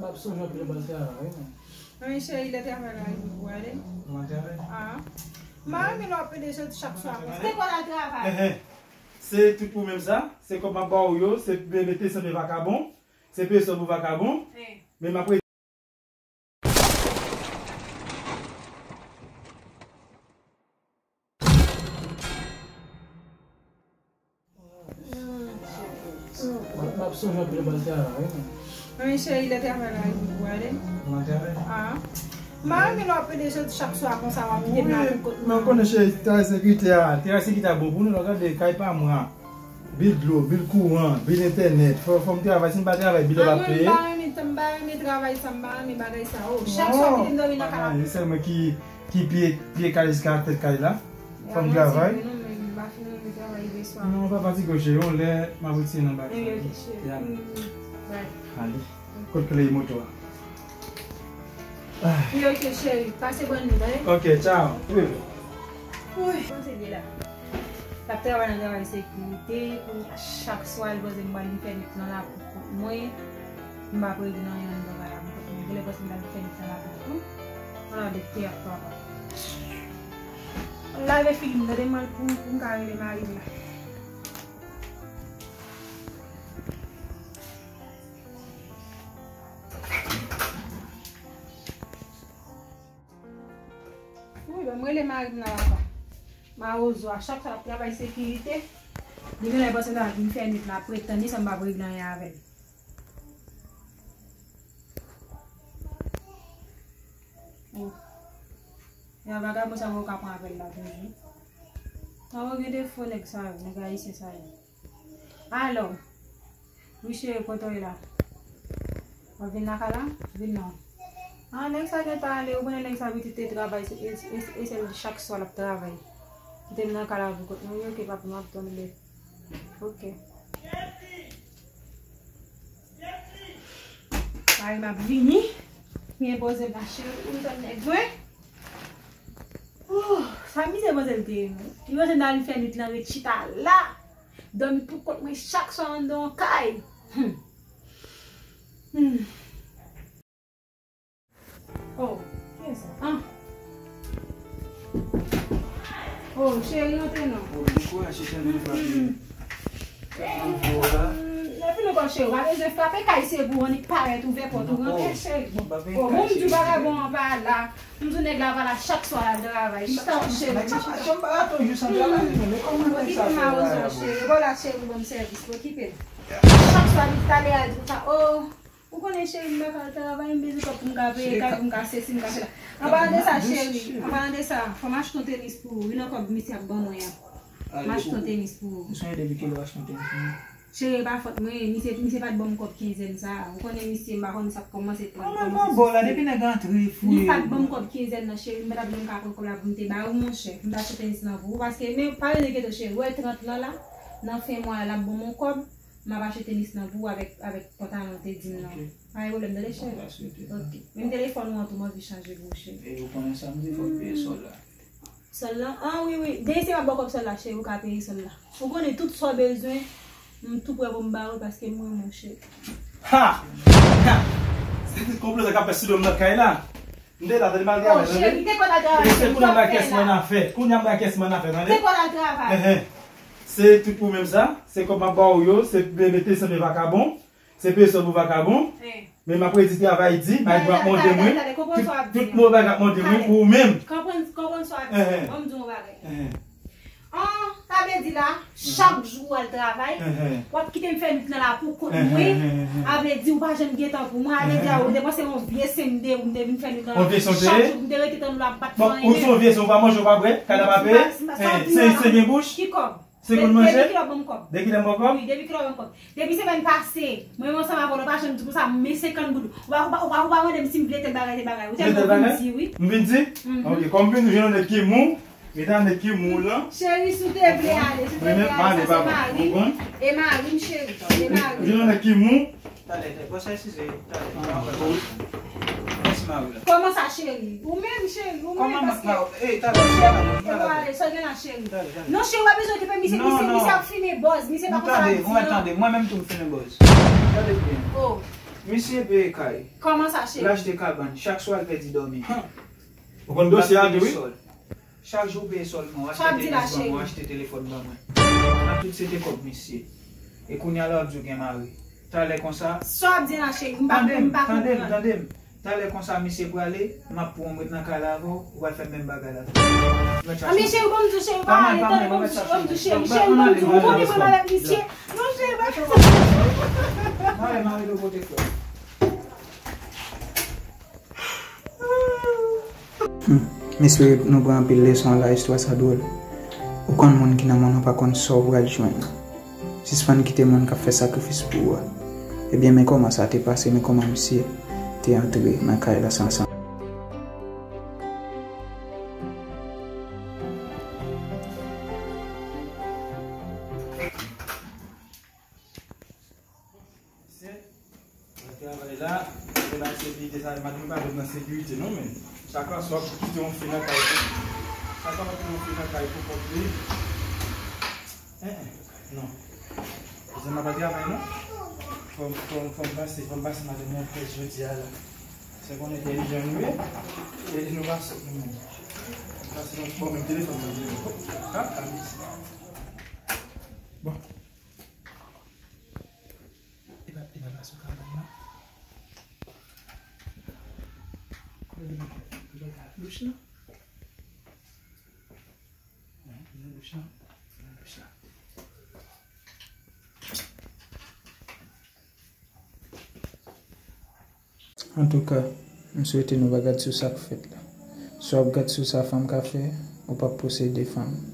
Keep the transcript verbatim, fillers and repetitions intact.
Ap sonje anpil bal travay, non? Wi, cheri, lè travay la rive pou ale. Ou al travay? Ah. M pa renmen lè w ap pede soti chak swa konsa. Se kò l al travay. Ehe. Se tout pou menm sa. Se kòb m ap ba w yo. Se mete sanble vakabon. Se peye sòl pou vakabon. Eh. Men m ap M ap sonje anpil bal travay, wi. Wi, cheri, lè travay la rive pou ale. Ou al travay? Ah. M pa renmen lè w ap pede soti chak swa konsa, w ap kite m la pou kont mwen. Wi, men w konnen, cheri, travay sekirite a, travay sekirite a bon pou nou, lè w gade kay pa mwen an. Bil dlo, bil kouran, bil entènèt. Fò, fò m travay, si m pa travay, bil yo p ap peye. Ah, mwen, m pa renmen, m pa renmen travay sa, m pa renmen bagay sa. Oh, chak swa w kite m dòmi nan kay la. Ah, se mwen ki ki pye, pye kay jiska tèt kay la. Fò m travay. Non, men m pa fin renmen travay rive swa. Non, pa fatige w, cheri. Yon lè m ap retire nan bagay. Ebyen, ok, cheri. Ya. Mm, mm. Bye. Ale. Kot kle moto a? Ah. Wi, ok, cheri. Pase bòn nou, tande? Ok, tchao. Wi. Wi. Kòman se ye la? L ap travay nan travay sekirite, kounye a chak swa li panse m pral vin fè nwit nan lakou kont mwen, m p ap regle nan anyen anndan kay la pou kont mwen. Genlè panse m pral vin fè nwit nan lakou kont mwen. Ala de teyat papa. Lave figi m, tande m al pou, pou m ka rele mari m la. Wi, ban m rele mari m nan papa. Mawozo a, chak fwa l ap travay sekirite, li genlè panse l ap vin fè nwit la, ap pretann li san m p ap regle anyen avè l. Oh. Ya vagabon sa yo ka pran apèl la toujou. Sa yo gen defo nèg sa yo, nèg ayisyen sa yo. Alò, wi cheri, kote w ye la? W ap vin lakay la? Vin non. Ah, nèg sa gentan ale, ou konnen nèg sa pitit te travay, se, e, e, e sèl chak swa l ap travay. Kite m nan kay la pou kont mwen, wi, ok, papa, m ap tann ou. Ok. Mari m ap vini. Byen poze m la, cheri, pou m tann nèg mwen. Oh, sa mizè manzè te ye, non. Li panse m ta vin fè nwit lan ret chita la. Dòmi pou kont mwen chak swa anndan yon kay. Hmm. Hmm. Oh, kiyès sa? Ah. Oh, cheri, antre non. Oh, dekouraje tèlman frape. Tèlman fò la. Epi nou konn cheri, w pa bezwen frape kay, se pou w annik parèt ouvè pòt ou rantre, cheri. Oh, bon, m di w vagabon an pa la. M di w nèg la pa la, chak swa l al travay. Chita w, cheri. Nèg sa pa janm pa rate yon jou san travay, men kòman nèg sa fè la? Bon, la, cheri, ban m sèvis, okipe l. Chak swa li t ale al di w sa, oh. Ou konnen cheri m pa ka al travay, m bezwen kòb pou m ka peye kay, pou m ka sesi, m ka sela. An palan de sa, cheri, an palan de sa, fò m achte yon tenis pou ou. Wi, nan kòb misye ap ban mwen an. M achte yon tenis pou ou. Ou sonje depi kilè w achte yon tenis pou mwen? Cheri, e pa fòt mwen, misye, misye pa t ban m kòb kenzèn sa. Ou konnen misye, m pa konn sa k kòmanse pran, kòmanse sou. Kòman bon la, depi nèg antre, fouye. Li pa t ban m kòb kenzèn nan, cheri, m pa t ap janm ka pran kòb la pou m te ba ou, monchè. M t achte tenis lan pou ou, paske, men, pa rele geto, cheri, ou wè trant lan la, nan fen mwa a, l ap ban m yon kòb. M ap achte tenis lan pou ou avèk, avèk pantalon te di m nan. Ok. Pa gen pwoblèm, tande, cheri? Mwen pa swete sa. Ok. Menm telefòn ou an tou, m anvi chanje pou ou, cheri. E ou konnen sa m di, fò w peye sòl la. Sòl lan? Ah, wi, wi. Demen si m ap ba w kòb sòl la, cheri, ou ka peye sòl la. Ou konnen tout sa w bezwen, m tou prè pou m ba ou, paske m renmen w, cheri. Ha! Ha! Se ti konplo sa k ap fèt sou do m nan kay la. M te la, tande m al travay, tande. Oh, cheri, te konn al travay, cheri. Se pou nan lakès mwen nan fè. Kounye a m lakès mwen nan fè, tande. Te konn al travay. Ehe. Se tout pou menm sa. Se kòb m ap ba w yo. Se mete sanble vakabon. Se peye sòl pou vakabon. Eh. Men m ap redi travay di. Mari m ap monte mwen. Tout mo bagay ap monte mwen pou ou menm. Konprann, konprann sa w ap di. Ehe. Ban m di w yon bagay. Ehe. An, sa vle di la, chak jou w al travay, w ap kite m fè nwit lan la pou kont mwen. A vle di, ou pa janm gen tan pou mwen. A vle di, ou te panse yon vye sen m te, ou m te vin fè nwit lan la. Yon vye sen w te ye? Chak jou, m te rete tann ou la, m pa t fè anyen. Bon, ou se yon vye sen, ou pa manje, ou pa bwè, kay la pa peye. Se, se gen bouch? Ki kòb? Se konn manje? Depi kilè w ban m kòb? Depi kilè m ban w kòb? Wi, depi kilè w ban m kòb? Depi semèn pase, mwen menm ansanm avè w, nou pa janm di konsa, m men senkant goud. Ou pa, ou pa, ou pa, ou pa mande m si m vle tèl bagay, tèl bagay. Ou tèlman vin di, wi. M vin di? Mhm. Ok, kòm m vin di, jwenn yon nèg ki mou, Medam, nèg ki mou lan. Cheri, si w te vle ale, si w te vle ale, sa se mari m. E mari m, cheri. E mari m. Vin yon nèg ki mou. Talè, talè, bon, sa eskize, talè. Mèsi, mari la. Kòman sa, cheri? Ou menm, cheri, ou menm, paske. Ey, talè, talè, talè. Sa gen la, cheri. Non, cheri, w pa bezwen okipe misye, misye, misye ap fimen bòz, misye pa konn sa l ap di, non. Tande, mwen menm tou m fimen bòz. Tande byen. Oh. Misye peye kay. Kòman sa, cheri? L achte kabann. Chak swa, l pèdi dòmi. Ou konn dosye a tou, wi. Chak jou, peye sòl mwen. Ou achte tenis ban mwen, ou achte telefòn ban mwen. Nan tout se te kòb misye. E kounye a la, w ap di w gen mari. Talè konsa. Sa w ap di la, cheri? M pa, tande m, m pa tande m, konprann. Tande m. Talè konsa, misye prale, m ap pran w, m ret nan kay la avè w, ou pral fè menm bagay la. Anben, cheri, ban m di w, cheri, pa ale, tande, ban m di w, cheri, cheri, ban m di w, ou konnen mwen avèk misye. Non, cheri, pa fè sa. Talè, m a rele w pote flè. Hmm. M espere nou pran anpil leson la, istwa sa dwòl. Ou konn moun ki nan men w pa konn sa w pral jwenn. Sispann kite moun k ap fè sakrifis pou ou a. Ebyen, men kòman sa te pase, men kòman misye te antre nan kay la san san. Misye, mwen travay la, mwen bay sekirite sa, madanm pa vin nan sekirite non, men chak fwa w ap kite yon fi nan kay pou, chak fwa w ap kite yon fi nan kay pou kont li. Eh, eh, non. Kouzin m pa travay non. Fò m, fò m, fò m pase, fò m pase madanm nan près jodi a la. Se konnen entèlijan nou ye, e nou pa sòt nou menm. Pase yon fò menm telefòn nan. Bon. E pa, e pa pase w ka ban nan. Douch la. Wi, nan douch la. Nan douch la. Antouka, m swete nou pa gad sou sa k fèt la. Si w ap gad sou sa fanm ka fè, ou p ap posede fanm.